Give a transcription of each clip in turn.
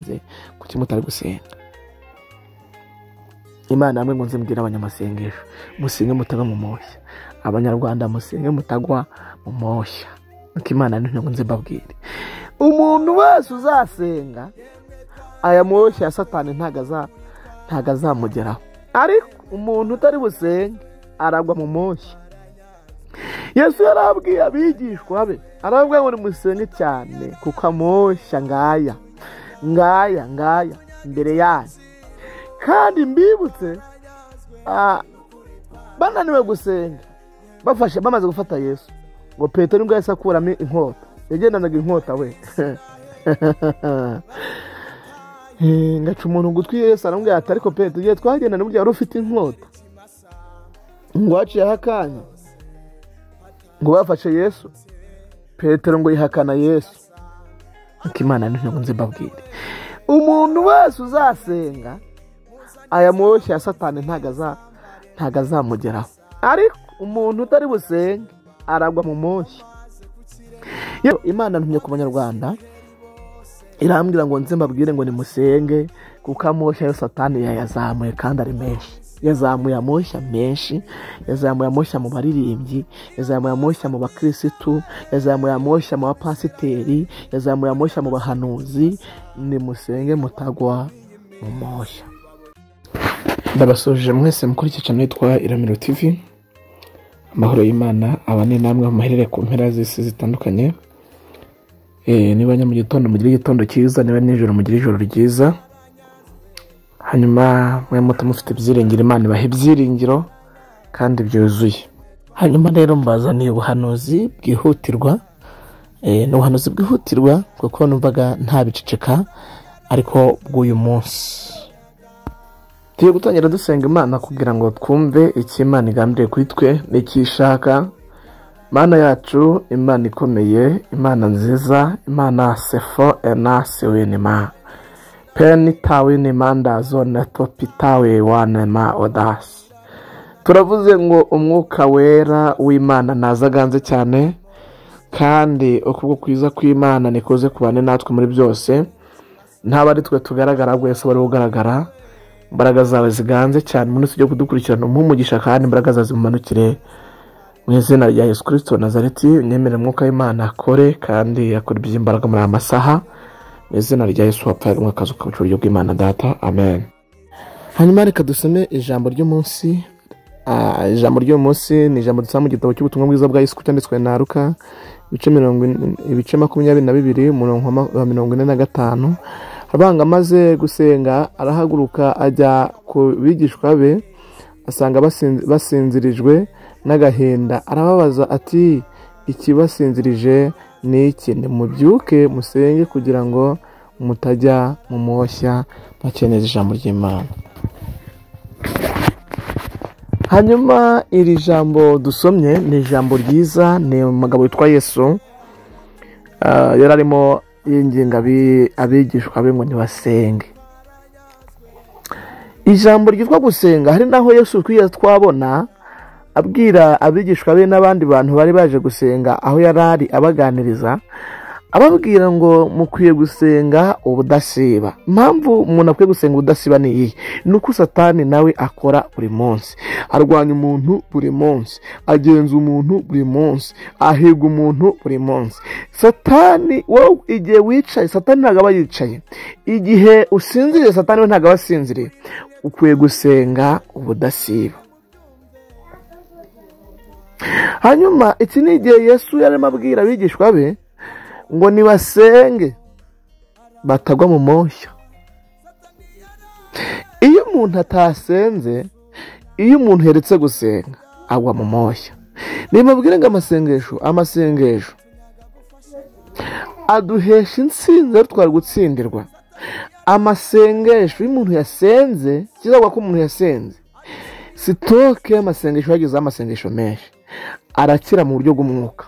mwasenze, kuki mutari gusenga? Imana namwe ngo nze mbwira abanyamasengesho, musenge mutagwa mu moshya. Abanyarwanda musenge mutagwa mu moshya. Nuko Imana ngo nze mbabwire, umuntu wese uzasenga aya moshya ya Satani ntago azamugeraho, ariko umuntu utari busenge aragwa mu moshya. Yesu yarabwiye abigishwa be, arababwira ngo nimusenge cyane, kuko amoshya ngaya ngaya ngaya imbere yanyu. Kandi mbibutse, bananiwe gusenga, bafashe bamaze gufata Yesu, ngo Petero nibwo yahise akuramo inkota, yagendanaga inkota we ngaca umuntu gutwi. Yesu aramubwira ati ariko Petero, igihe twagendana burya wari ufite inkota, ngo haciyeho akanya ngo bafashe Yesu, Petero ngo yihakana Yesu. Nuko Imana ngo nze mbabwire, umuntu wese uzasenga aya moshya ya Satani ntago azamugeraho, ariko umuntu utari busenge aragwa mu moshya. Imana ntumye ku banyarwanda, irambwira ngo nze mbabwire ngo nimusenge, kuko amoshya yo Satani yayazamuye kandi ari menshi. Yazamuye amoshya menshi, yazamuye amoshya mu baririmbyi, yazamuye amoshya mu bakirisitu, yazamuye amoshya mu bapasiteri, yazamuye amoshya mu bahanuzi. Nimusenge mutagwa mu moshya. Ndabasoje mwese mukuri channel yitwa Iramiro TV. Amahoro y'Imana abane namwe muherere ku mpera z'isi zitandukanye. Niba mu gitondo mugire igitondo cyiza, niba nijoro mugire ijoro ryiza. Hanyuma mwe muto mufite ibyiringiro, Imana ibahe ibyiringiro kandi byuzuye. Hanyuma rero mbazaniye ubuhanuzi bwihutirwa, n'ubuhanuzi bwihutirwa kuko numvaga nta biceceka, ariko bw'uyu munsi tugiye gutangira dusenga Imana kugira ngo twumve icyo Imana igambiriye kuri twe n'icyo ishaka. Mana yacu, Imana ikomeye, Imana nziza, Imana sefo ena sewenema peni tawe manda zone topitawe wanema odasi. Turavuze ngo umwuka wera w'Imana nazaganze cyane, kandi ukuboko kwiza kw'Imana nikoze kubane natwe muri byose. Ntaba ari twe tugaragara, ahubwo Yesu wari ugaragara. Imbaraga zawe ziganze cyane umuntu ujye kudukurikirana, umugisha kandi imbaraga zawe zimumanukire mu izina rya Yesu Kristo wa Nazareti. Nyemere umwuka w'Imana akore kandi akora iby'imbaraga muri aya masaha mu izina rya Yesu wapfaye umwakazi ukabuca uburyo bw'Imana Data, amen. Hanyuma reka dusome ijambo ry'umunsi. Ijambo ry'umunsi ni ijambo dusoma mu gitabo cy'ubutumwa bwiza bwa Yesu cyanditswe na Luka, ibice 22 umurongo wa 45. Abanga amaze gusenga arahaguruka ajya ku bigishwa be, asanga basinzirijwe n'agahinda, arababaza ati ikibasinzirije ni iki? Nimubyuke musenge kugira ngo mutajya mu moshya. Bakeneye ijambo ry'Imana. Hanyuma iri jambo dusomye ni ijambo ryiza, ni umugabo witwa Yesu, yari arimo yinginga abigishwa be ngo ntibasenge. Ijambo ryitwa gusenga, hari naho Yesu twiye twabona abwira abigishwa be n'abandi bantu bari baje gusenga aho yarari abaganiriza, ababwira ngo mukwiye gusenga ubudasiba. Impamvu umuntu akwiye gusenga ubudasiba ni iyi? Nuko Satani nawe akora buri munsi, arwanya umuntu buri munsi, agenza umuntu buri munsi, ahiga umuntu buri munsi. Satani wowe igihe wicaye, Satani ntabwo aba yicaye. Igihe usinziriye, Satani we ntabwo aba asinziriye. Ukwiye gusenga ubudasiba. Hanyuma iki ni igihe Yesu yarimo abwira abigishwa be ngo nibasenge batagwa mu moshya. Iyo umuntu atasenze, iyo umuntu yeretse gusenga, agwa mu moshya. Nibabwire ngo amasengesho aduhesha intsinzi twari gutsindirwa. Amasengesho iyo umuntu yasenze, kizagwa ko umuntu yasenze, sitoke y'amasengesho yagize amasengesho menshi, arakira mu buryo bw'umwuka.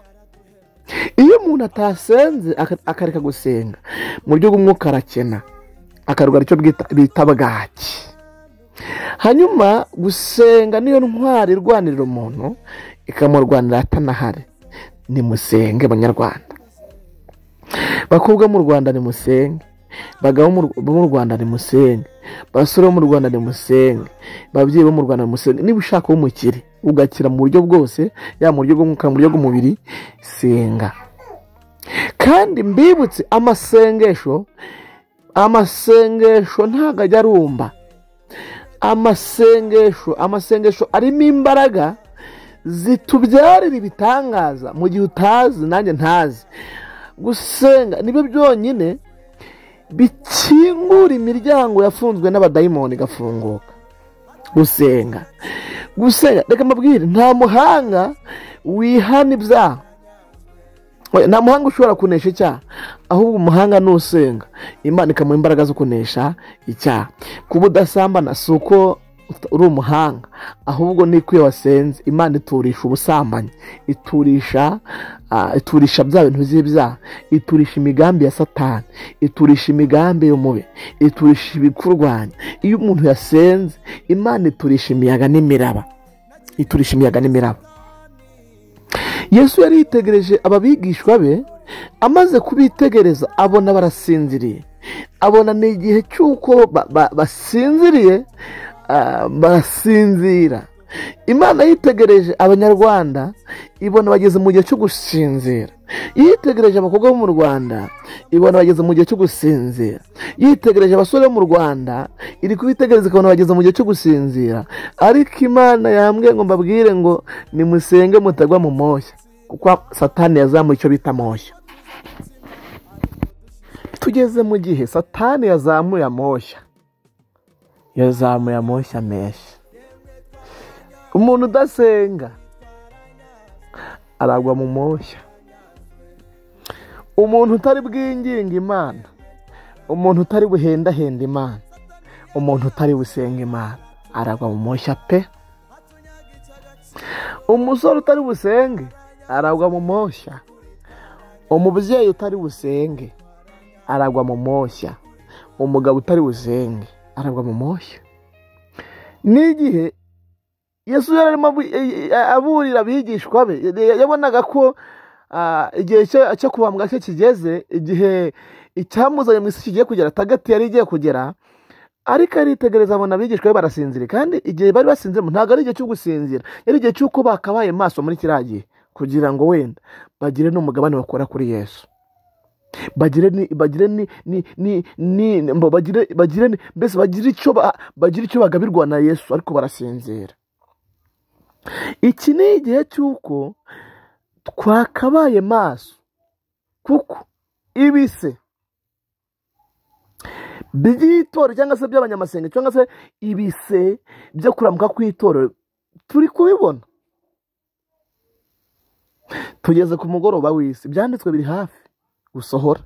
Iyo umuntu atasenze akareka gusenga, mu buryo bw'umwuka arakena, akarwara icyo bita bwaki. Hanyuma gusenga niyo ntwari irwanirira umuntu, ikamurwanira atanahari. Nimusenge banyarwanda, bakobwa mu Rwanda, nimusenge. Bagabo bo mu Rwanda nimusenge, basore bo mu Rwanda nimusenge, babyeyi bo mu Rwanda nimusenge. Niba ushaka kuba umukire ugakira mu buryo bwose, yaba mu buryo bw'umwuka, mu buryo bw'umubiri, senga. Kandi mbibutse, amasengesho ntabwo ajya arumba. Amasengesho arimo imbaraga zitubyarira ibitangaza mu gihe utazi nanjye ntazi. Gusenga nibyo byonyine bikingura imiryango yafunzwe n'abadayimoni igafunguka. Gusenga, reka mbabwire, nta muhanga wihana ibyaha, nta muhanga ushobora kunesha icyaha, ahubwo umuhanga nusenga Imana ikamuha imbaraga zo kunesha icyaha. Kuba udasambana si uko uri umuhanga, ahubwo ni uko iyo wasenze Imana iturisha ubusambanyi, iturisha bya bintu by'ibyaha, iturisha imigambi ya Satani, iturisha imigambi y'umubi, iturisha ibikurwanya. Iyo umuntu yasenze Imana iturisha imiyaga n'imiraba, iturisha imiyaga n'imiraba. Yesu yari yitegereje ababigishwa be, amaze kubitegereza abona barasinziriye, abona ni igihe cy'uko basinziriye, barasinzira. Imana yitegereje abanyarwanda ibona bageze mu gihe cyo gusinzira. Yitegereje abakobwa bo mu Rwanda ibona bageze mu gihe cyo gusinzira. Yitegereje abasore bo mu Rwanda iri kubitegereza ikabona bageze mu gihe cyo gusinzira. Ariko Imana yambwiye ngo mbabwire ngo nimusenge mutagwa mu moshya, kuko Satani yazamuye icyo bita moshya. Tugeze mu gihe Satani yazamuye amoshya, yazamuye amoshya menshi. Umuntu udasenga aragwa mu moshya. Umuntu utari bwinginga Imana, umuntu utari buhendahenda Imana, umuntu utari busenga Imana aragwa mu moshya pe. Umusore utari busenge aragwa mu moshya. Umubyeyi utari busenge aragwa mu moshya. Umugabo utari busenge aragwa mu moshya. N'igihe Yesu yari arimo aburira abigishwa be, yabonaga ko igihe cyo kubambwa cye kigeze, igihe icyamuzanye mu isi kigiye kugera, tagati yari igiye kugera, ariko aritegereza abona abigishwa be barasinzira. Kandi igihe bari basinzira ntabwo ari igihe cyo gusinzira, yari igihe cy'uko bakabaye maso muri kiriya gihe, kugira ngo wenda bagire n'umugabane bakora kuri Yesu, bagire mbese bagire icyo bagabirwa na Yesu, ariko barasinzira. Iki ni igihe cy'uko twakabaye maso, kuko ibise by'itorero cyangwa se by'abanyamasenga cyangwa se ibise byo kuramuka kw'itorero turi kubibona. Tugeze ku mugoroba w'isi, ibyanditswe biri hafi gusohora.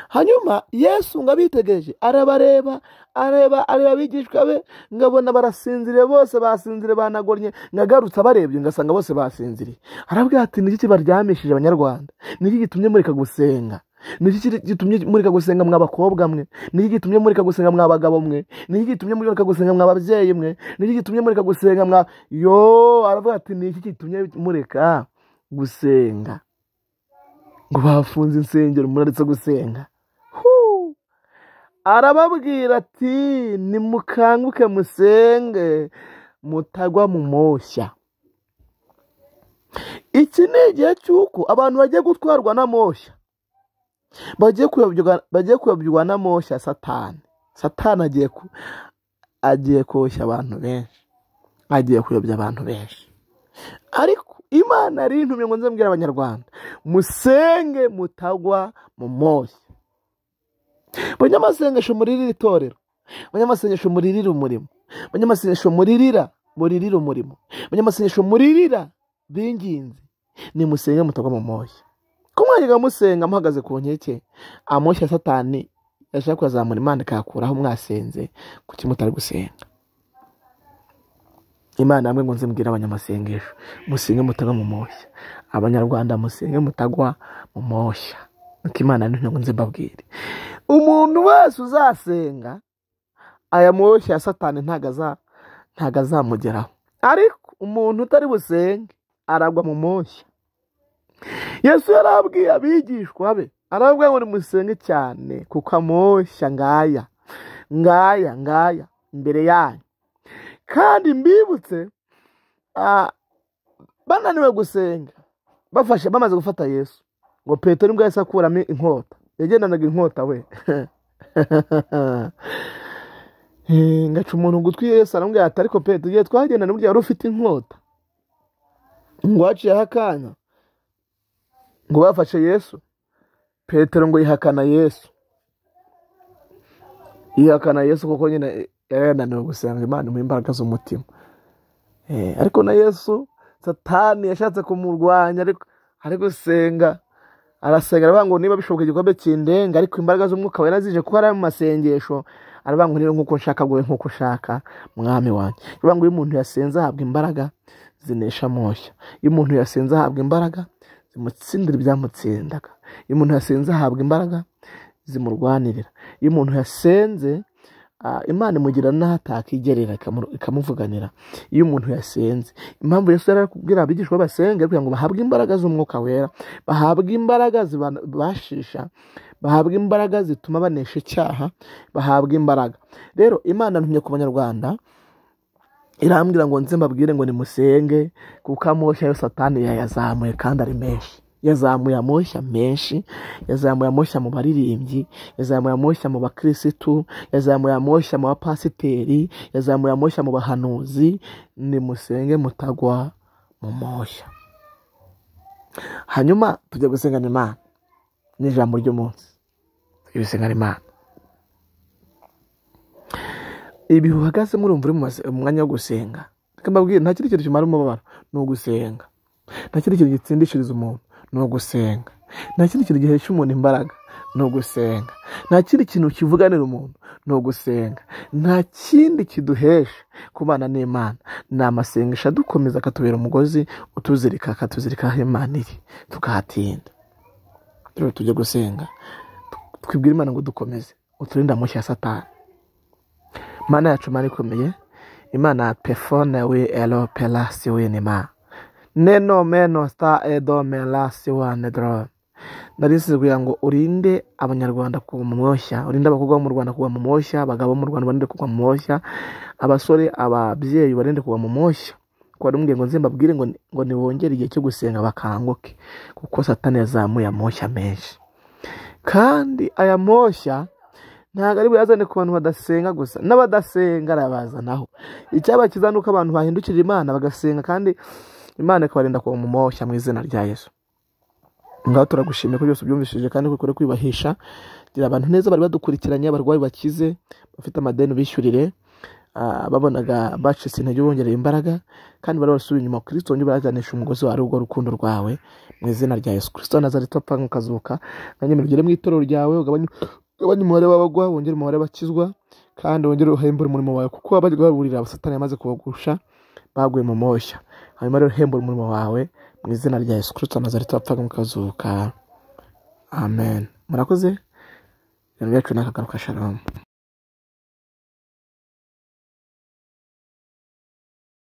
Hanyuma Yesu ngo abitegereje arabareba, areba abigishwa be, ngabona barasinziriye, bose basinziriye banagoranye. Ngagarutse abarebye ngasanga bose basinziriye. Arabwira ati niki kibaryamishije abanyarwanda? Niki gitumye mureka gusenga? Niki gitumye mureka gusenga mwa bakobwa mwe? Niki gitumye mureka gusenga mwa bagabo mwe? Niki gitumye mureka gusenga mwa babyeyi mwe? Niki gitumye mureka gusenga mwa yo? Aravuga ati niki gitumye mureka gusenga? Ngo bafunze insengero muraretse gusenga. Arababwira ati nimukanguke musenge mutagwa mu moshya. Iki ni igihe cy'uko abantu bagiye gutwarwa n'amoshya, bagiye kuyobywa n'amoshya Satani. Satani agiye koshya abantu benshi, agiye kuyobya abantu benshi. Ariko Imana ari intumye ngo nze mbwira abanyarwanda musenge mutagwa mu moshya. Banyamasengesho muririra itorero, banyamasengesho muririra umurimo, banyamasengesho muririra umurimo, banyamasengesho muririra binginze, nimusenge mutagwa mu moshya. Ko mwajyaga musenga muhagaze ku nkeke, amoshya Satani yashaka kuzamura Imana ikayakuraho mwasenze, kuki mutari gusenga? Imana yamwe ngo nze mbwira abanyamasengesho musenge mutagwa mu moshya. Abanyarwanda musenge mutagwa mu moshya. Nuko Imana ngo nze mbabwire, umuntu wese uzasenga aya moshya ya Satani ntago azamugeraho, ariko umuntu utari busenge aragwa mu moshya. Yesu yarabwiye abigishwa be Aravuga ngo nimusenge cyane kuko amoshya ngaya ngaya ngaya imbere yanyu. Kandi mbibutse bananiwe gusenga, bafashe bamaze gufata Yesu, ngo Petero nibwo yahise akuramo inkota, yagendanaga inkota we ngaca umuntu ugutwi. Yesu aramubwira ati ariko Petero igihe twagendana burya wari ufite inkota, ngo haciyeho akanya ngo bafashe Yesu, Petero ngo yihakana Yesu, yihakana Yesu kuko nyine yari yananiwe gusenga Imana imuha imbaraga z'umutima. Ariko na Yesu Satani yashatse kumurwanya, ariko ari gusenga, arasenga aravuga ngo niba bishoboka igikombe kindenga, ariko imbaraga z'umwuka wera zije kuko ari mu masengesho, aravuga ngo niba nkuko nshaka gwe nkuko ushaka mwami wanjye. Aravuga ngo iyo umuntu yasenze ahabwa imbaraga zinesha amoshya, iyo umuntu yasenze ahabwa imbaraga zimutsindira ibyamutsindaga, iyo umuntu yasenze ahabwa imbaraga zimurwanirira, iyo umuntu yasenze Imana imugira n'aho atakigerera ikamuvuganira. Iyo umuntu yasenze, impamvu Yesu yari kubwira abigishwa basenga kugira ngo bahabwe imbaraga z'umwuka wera, bahabwe imbaraga zibashisha, bahabwe imbaraga zituma banesha icyaha, bahabwe imbaraga. Rero Imana ntumye ku banyarwanda irambwira ngo nze mbabwire ngo nimusenge kuko amoshya yo Satani yayazamuye kandi ari menshi. Yazamuye amoshya menshi, yazamuye amoshya mu baririmbyi, yazamuye amoshya mu bakirisitu, yazamuye amoshya mu bapasiteri, yazamuye amoshya mu bahanuzi. Nimusenge mutagwa mu moshya. Hanyuma tujya gusengana Imana n'ijambo ry'umunsi. Tujya gusengana Imana. Ibihe uhagaze murumva uri mu mwanya wo gusenga, reka mbabwire, nta kindi kintu kimara umubabaro ni ugusenga. Nta kindi kintu gitsindishiriza umuntu ni ugusenga. Nta kindi kintu gihesha umuntu imbaraga ni ugusenga. Nta kindi kintu kivuganira umuntu ni ugusenga. Nta kindi kiduhesha kubana n'Imana ni amasengesho adukomeza akatubera umugozi utuzirika, akatuzirika aho Imana iri tukahatinda. Rero tujye gusenga twibwire Imana ngo dukomeze, uturinde amoshya ya Satani. Mana yacu, Mana ikomeye, Imana pefone we elo pelasi we nima neno meno sta edo melasi wa nedro. Narisize kugira ngo urinde abanyarwanda kugwa mu moshya, urinde abakobwa bo mu Rwanda kugwa mu moshya, abagabo mu Rwanda barinde kugwa mu moshya, abasore, ababyeyi barinde kugwa mu moshya. Kuko ari ngo nze mbabwire ngo nibongere igihe cyo gusenga bakanguke, kuko Satani yazamuye amoshya menshi. Kandi aya moshya ntabwo ari buyazane ku bantu badasenga gusa, n'abadasenga arabazanaho. Icyabakiza nuko abantu bahindukira Imana bagasenga, kandi Imana ikabarinda kugwa mu moshya mu izina rya Yesu. Ngaho turagushimiye ko byose ubyumvishije kandi ko ukore kwibahisha. Gira abantu neza bari badukurikiranye, abarwayi bakize, bafite amadeni bishyurire, babonaga bacitse intege bongereye imbaraga, kandi bari basubiye inyuma. Kristo wongere ubajyanishe umugozi wawe urwo rukundo rwawe mu izina rya Yesu Kristo Nazareti wapfa ukazuka. Nanjye ugere mu itorero ryawe, ugabanye umubare w'abagwa, wongere umubare w'abakizwa, kandi wongere uhembure umurimo wawe, kuko abajya baburira Satani yamaze kubagusha baguye mu moshya. Hanyuma rero uhembure umurimo wawe mu izina rya Yesu Kristo Nazareti wapfa ukazuka. Amen. Murakoze. Ibintu byacu nakagaruka. Shalom.